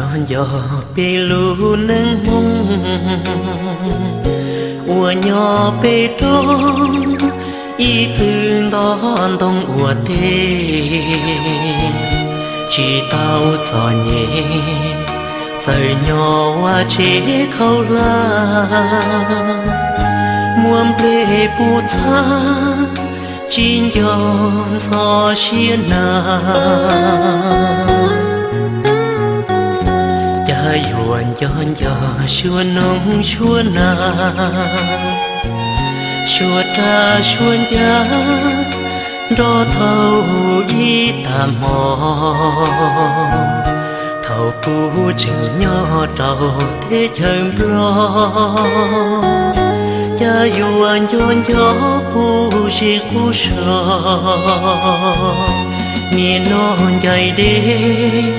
Nco nco peb lub neej Hmoob uas nyob peb roob, ib txwm nto ntoo ua teb, tsis tau txom nyem, txawm nyob vaj tsev khaub hlab, muaj nplej puv txhab, tsis nco ntxhov siab na. Cav yuav nco nco suab noog suab nag, suab raj suab ncaj, nrog thaum ub ib tag hmo. Thaum kuv tseem nyob rau teb chaws Nplog, cav yuav nco nco qub zej qub zog, niaj hnub ncaim dej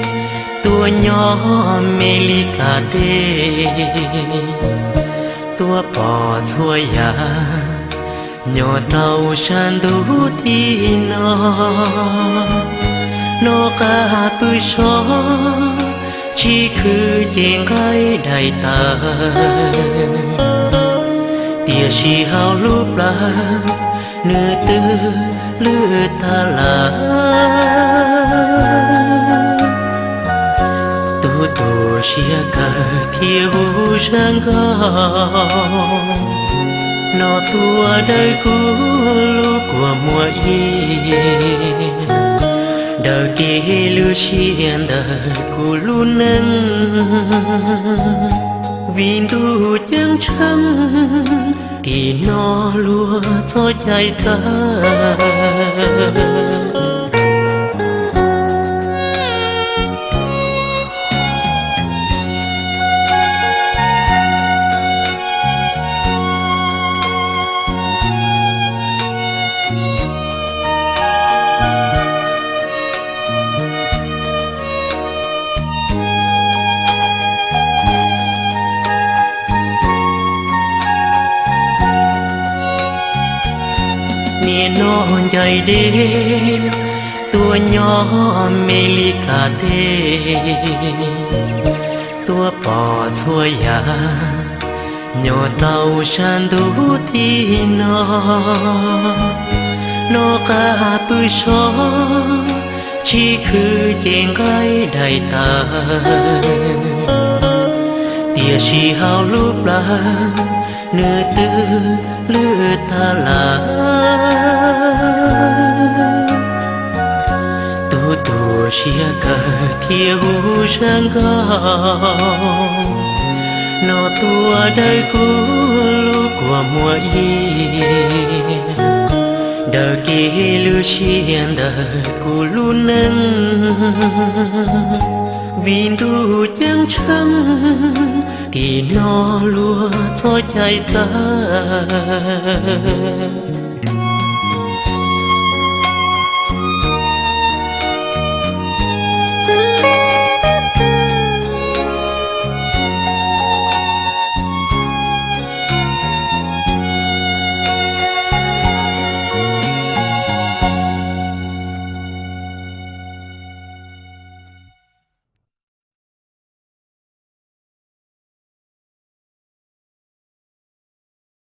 tuaj nyob Mes Lis Kas teb, tuaj pom txhua yam nyob rau sab ntuj tim no. Noj qab pw so, tsis khwv ces nqaij daim tawv, tiam sis hauv lub plawv nws twb lwj tag lawm. Tus tu siab kawg thiab hu zaj nkauj no tuaj dawm kuv lub kua muag ib, dawm kev lwj siab ntawm kuv lub neej, vim ntuj ceeb tsheej tim no luag txoj cai txawv. Niaj hnub ncaim dej tuaj nyob Mes Lis Kas teb, tuaj pom txhua yam nyob rau sab ntuj tim no. Noj qab pw so, tsis khwv ces nqaij daim tawv, tiam sis hauv lub plawv nws twb lwj tag lawm. Tus tu siab kawg thiab hu zaj nkauj no tuaj dawm kuv lub kua muag ib, dawm kev lwj siab ntawm kuv lub neej, vim ntuj ceeb tsheej tim no luag txoj cai txawv.